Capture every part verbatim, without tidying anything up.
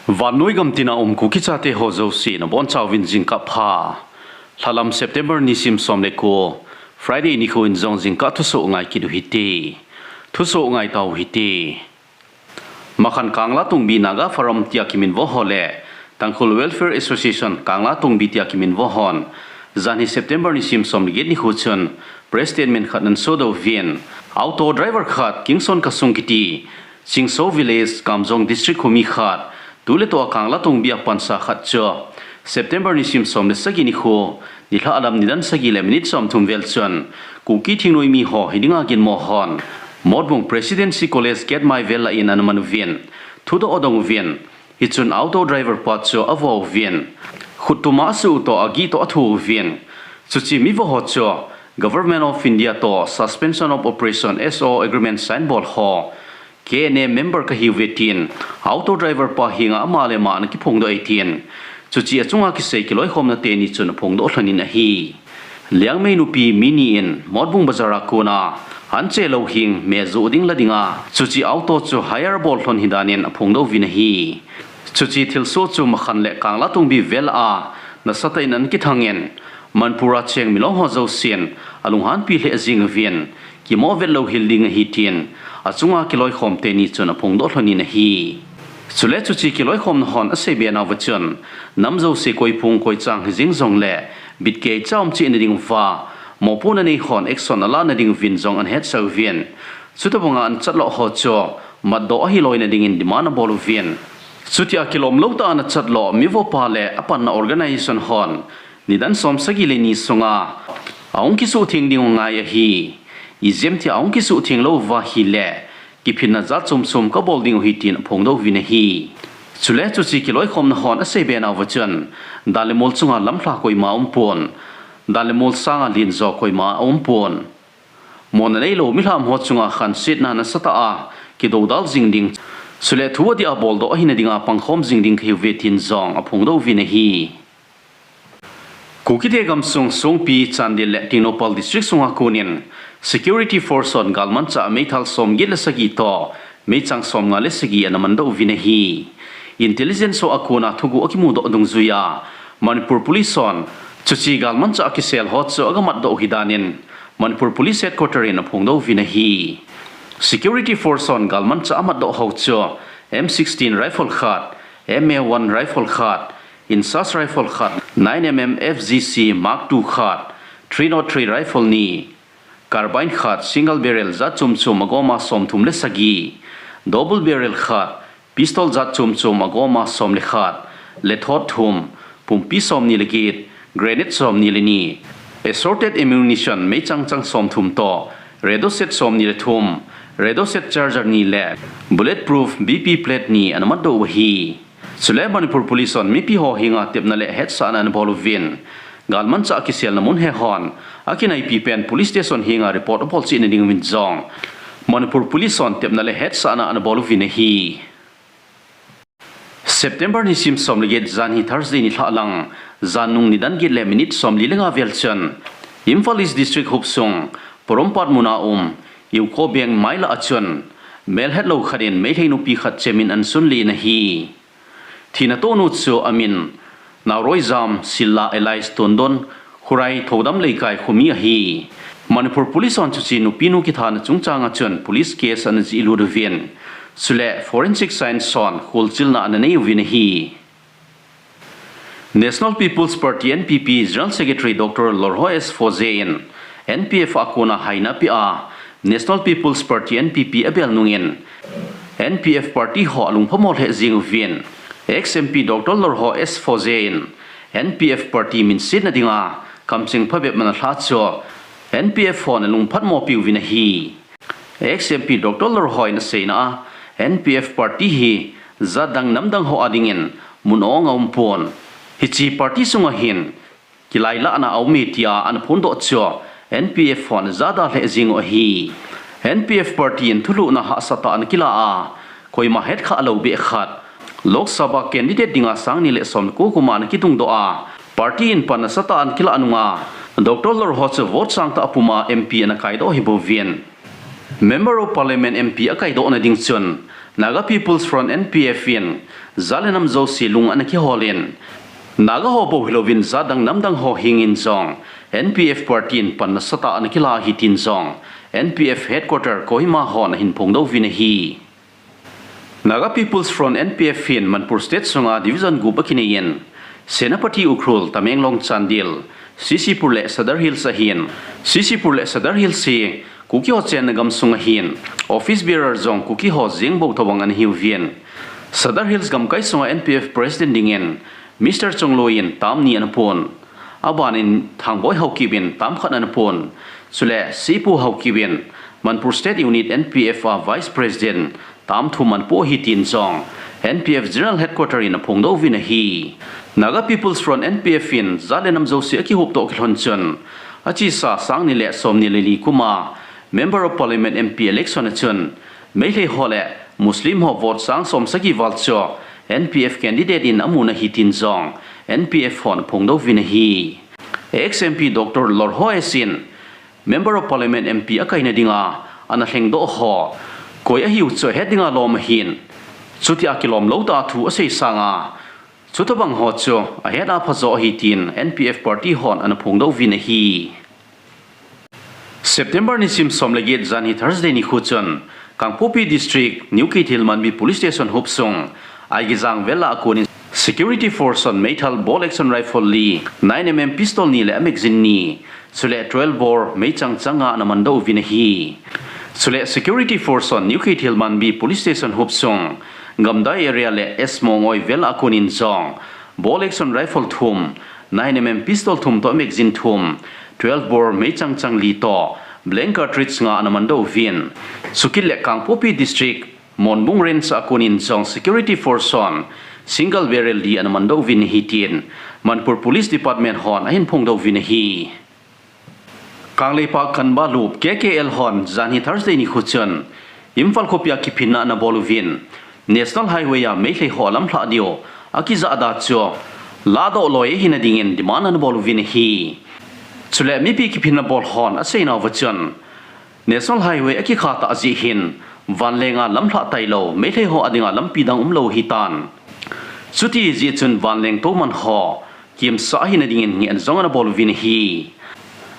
Vannoi gam tina um Kuki chate ho jouse nabonchauvin jingkah pha. Lhalam September nisim som le ko, Friday nikho in jong jingkah thusoh ngai kit u hite. Thusoh ngai tau hite. Makhan Kanglatongbi Naga Forum tia kiminvo ho le Tangkhul Welfare Association Kanglatongbi tia kiminvo hon janhi September nisim som le get nikho chun press statement khat ana sodoh uvin, auto driver khat Kingson Kasung kiti, Chingso Village, Kamjong District khomi khat, tuletua Kanglatongbi a pansa khat chu September nisim som le sagi nikho, nilhah lam nidan sagi le minute somthum vel chun Kuki thingnoimi ho hidinga ginmo hon Motbung Presidency College gate mai vel lah in ana man uvin, thudoh adong uvin, hichun auto driver pa chu avo uvin, khuttum a asuh u toh agih toh athu uvin, chuche mivo ho chu Government of India toh Suspension of Operation, S O Agreement sign bol ho K N A member kahiuve tin auto driver pa henga ama le ama ana kiphongdoh e tin, chuche achunga kisei kiloikhomna teni chun aphongdoh lhonin ahi. Liangmei nupi mi ni in Motbung Bazar a kona anche louhing me joh ding la dinga chuche auto chu hire bol lhon hidan in aphongdoh uvin ahi. Chuche thilsoh chu Makhan le Kanglatongbi vel a nasatah in ana kithangin, Manipur a cheng milong ho jousen alunghanpi lheh jing uvin, kimo vet louhel ding ahi tin achunga kiloikhom teni chun aphongdoh lhonin ahi. Chule chuche kiloikhomna hon aseibe nauva chun, nam jouse koiphung koichang hijing jongle bitkeicha um cheh na dinguva mopohna nei hon action alah na dinguvin jong ana hetsah uvin, chutobanga ana chatloh ho chu matdoh ahi loina dingin demand abol uvin, chutia kilomlou tah a ana chatloh mivo pa le apanna organization hon nidan som sagi le ni sunga ahung kisuhtheng dingu ngai ahi. Ijemtia ahung kisuhtheng lou uva ahile, kiphinna jat chomchom kabol dingu ahi tin aphongdoh uvin ahi. Chule chuche kiloikhomna hon aseibe nauva chun, dan le mol chunga lamlha koima aumpon, dan le mol sanga lenjo koima aumpon, mona neilou milham ho chunga khansetna nasatah a kidoudal jing ding, chule thu adih a boldoh ahina dinga pangkhom jing ding kahiuve tin jong aphongdoh uvin ahi. Kukite gamsung Songpi, Chandel le Tengnoupal District sunga konin Security Force hon galmanchah meithal somget le sagi toh meichang somnga le sagi ana mandoh uvin ahi. Intelligence ho a kona thuguh akimudoh dungjuia Manipur Police hon chuche galmanchah kisel ho chu agamatdoh u hidan in Manipur Police Headquarter in aphongdoh uvin ahi. Security Force hon galmanchah amatdoh ho chu M sixteen rifle khat, M A one rifle khat, INSAS rifle khat, nine M M F G C Mark two khat, three nought three rifle ni, carbine khat, single barrel jat chomchom agoma somthum le sagi, double barrel khat, pistol jat chomchom agoma som le khat, lethot thum, pumpi somni le get, grenade somni le ni, assorted ammunition meichang chang somthum toh, radio set somni le thum, radio set charger ni le bulletproof B P plate ni ana matdoh u ahi. Chule Manipur Police hon mipi ho henga tepna le hetsahna ana bol uvin, galmanchah akiselna mun he hon akinaipi pen police station henga report abol cheh na dinguvin jong Manipur Police hon tepna le hetsahna ana bol uvin ahi. September nisim som le get janhi Thursday nilhah lang, jannung nidan get le minute somli le nga vel chun Imphal East District hopsung Porompat muna um UCO Bank mai lah a chun melhetlou khat in Meitei nupi khat chemin ana sunlen ahi. Thina tohnu chu amin Naoroijam Silla alias Tondon, Khurai Thoudam Leikai khomi ahi. Manipur Police hon chuche nupinu kithana chungchanga chun police case ana jihlut uvin, chule forensic science hon kholchilna ana nei uvin ahi. National People's Party, N P P, General Secretary Doctor Lorho S Foze in N P F a kona haina apeh a, National People's Party, N P P, abel nungin N P F party ho alungphamo lheh jing uvin, ex M P Doctor Lorho S Foze in N P F party minsetna dinga kamcheng phabep ana lha chu N P F hon alungphatmopi uvin ahi. Ex M P Doctor Lorho in aseina a, N P F party hi jatdang namdang ho a dingin mun ong aumpon, hiche party sunga hin kilailahna aume tia ana phondoh chu N P F hon jada lheh jing u ahi. N P F party in thulhuhna hahsatah ana kila a, koima hetkhah lou beh khat Lok Sabha candidate dinga sangni le somko kum a ana kitungdoh a, party in pan nasatah ana kilah nunga Doctor Lorho chu vote sangtah puma M P ana kaidoh ahibouvin, Member of Parliament, M P, akaidohna ding chun Naga People's Front, N P F in jat le nam jouse lung ana kiholin, Naga ho bou hilouvin jat dang nam dang ho hengin jong N P F party in pan nasatah ana kila ahi tin jong N P F headquarter Kohima hon ahin phongdoh uvin ahi. Naga People's Front, N P F in Manipur State sunga division gup akineiyin, Senapati, Ukhrul, Tamenglong, Chandel, C C Pur le Sadar Hills ahin. C C Pur le Sadar Hills hi Kuki ho chenna gamsung ahin, office bearer jong Kuki ho jeng bou tobang ana hiuvin. Sadar Hills gamkai sunga N P F president dingin Mister Chongloi in term ni ana pon. Abanin Thangboi Haokip in term khat ana pon. Chule Seipu Haokip in Manipur State Unit N P F a vice president term thum ana po ahi tin jong N P F General Headquarter in aphongdoh uvin ahi. Naga People's Front, N P F in jat le nam jouse akihop toh kilhon chun, achesa sang ni le som ni le li kum a Member of Parliament, M P election a chun Meitei ho le Muslim ho vote sang som sagi val chu N P F candidate in amun ahi tin jong N P F hon aphongdoh uvin ahi. Ex M P Doctor Lorho S in Member of Parliament, M P akaina dinga ana lhengdoh ho koi ahiu chu ahet dinga lom ahin, chutia kilom lou tah thu asei sanga, chutobang ho chu ahet a phajo ahi tin N P F party hon ana phongdoh uvin ahi. September nisim som le get, janhi Thursday nikho chun Kangpokpi District, New Keithelmanbi Police Station hopsung Aigejang vel a konin security force hon meithal bolt action rifle li, nine M M pistol ni le magazine ni, chule twelve bore meichang chang nga ana mandoh uvin ahi. Chule security force hon New Keithelmanbi Police Station hopsung Gamdai area le S Mongoi vel a konin jong bolt action rifle thum, nine M M pistol thum toh magazine thum, twelve bore meichang chang li toh blank cartridge nga ana mandoh uvin. Chukit le Kangpokpi District, Monbung Range a konin jong security force hon single barrel li ana mandoh uvin ahi tin Manipur Police Department hon ahin phongdoh uvin ahi. Kangleipak Kanba Lup, K K L hon janhi Thursday nikho chun Imphal khopia kiphinna ana bol uvin, National Highway a Meitei ho alamlhah diu akijah da chu ladoh loi ahina dingin demand ana bol uvin ahi. Chule mipi kiphinna bol hon aseinauva chun, National Highway akikha tah jeh hin vanleng a lamlhah tailou Meitei ho adinga lampi dang umlou ahitan. Chuti jeh chun vanleng tou man ho kimsah ahina dingin ngehna jong ana bol uvin ahi.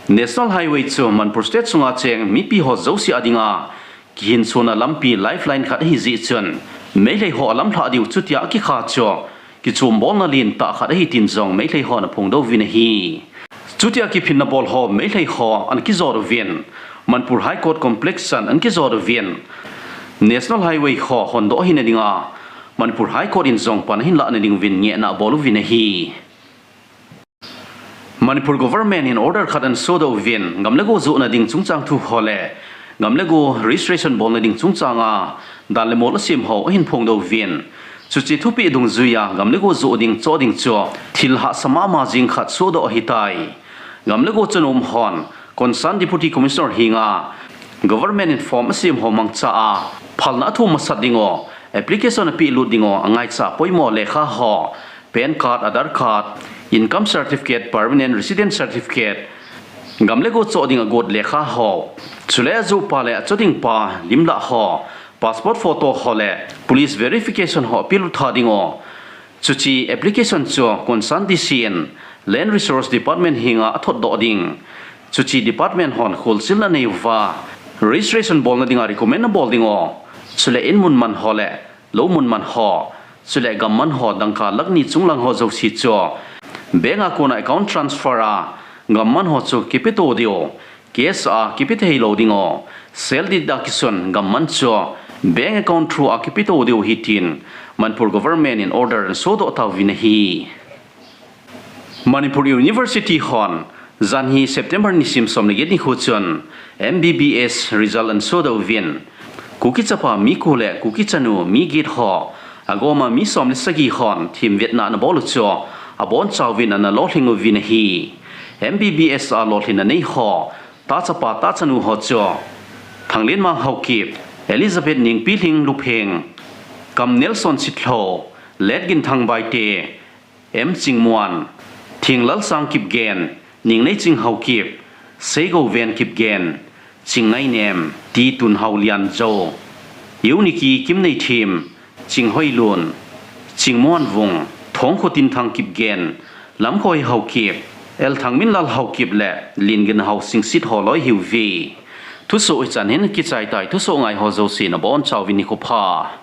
National Highway chu Manipur State sunga cheng mipi ho jouse adinga kihinchonna lampi, lifeline khat ahi jeh chun Meitei ho alamlhah diu chutia akikha chu kichom bolna lentah khat ahi tin jong Meitei hon aphongdoh uvin ahi. Chutia kiphinna bol ho Meitei ho ana kijot uvin, Manipur High Court Complex chan ana kijot uvin, National Highway ho hondoh ahina dinga Manipur High Court in jong pan ahin lahna ding uvin ngehna abol uvin ahi. Manipur government in order khat ana sodoh uvin, gam le go johna ding chungchang thu ho le gam le go registration bolna ding chungchang a dan le mol asem ho ahin phongdoh uvin, chuche thupeh dungjuia gam le go joh ding, choh ding chu thil hahsa mama jing khat sodoh ahitai. Gam le go chanom hon concerned Deputy Commissioner henga government in form asem ho mangcha a phalna athum masat ding u, application apeh lut ding u, angaicha poimo lekha ho, PAN card, Aadhaar card, income certificate, permanent resident certificate, gam le go choh ding agot lekha ho, chule ajoh pa le achoh ding pa lim lah ho, passport photo ho le police verification ho apeh lut tha ding u. Chuche application chu concerned D C in Land Resource Department henga athotdoh ding. Chuche department hon kholchilna anei uva, registration bolna dinga recommend abol ding u. Chule in mun man ho le lou mun man ho, chule gam man ho dangka lakh ni chunglang ho jouse chu bank a kona account transfer a gam man ho chu kipeto diu, cash a kipe thei lou ding u, sel dit a kisun gam man chu bank account through a kipeto diu ahi tin Manipur government in order ana sodoh tauvin ahi. Manipur University hon janhi September nisim som le get nikho chun M B B S result ana sodoh uvin, Kuki chapa mi ko le Kuki chanu mi get ho, agoma mi som le sagi hon themvetna ana bol u chu abonchauvin ana lolhing uvin ahi. M B B S a lolhinna nei ho, tahchapa tahchanu ho chu Thanglenmang Haokip, Elizabeth Ningpilhing Lupheng, Kam Nelson Sitlhou, Letginthang Baite, M Chingmuan, Thinglalsang Kipgen, Ningneiching Haokip, Seigoven Kipgen, Chingngainem, Titun Haolianjo. Euniki Kimneithem, Chinghoilun, Chingmonvung, Thongkhotinthang Kipgen, Lamkhoi Haokip, L. Thangminlal Haokip le Lingin Haosingsit ho loi hiuve. Thusoh hichan hin kichai tai, thusoh ngai ho jouse nabonchauvin nikho pha.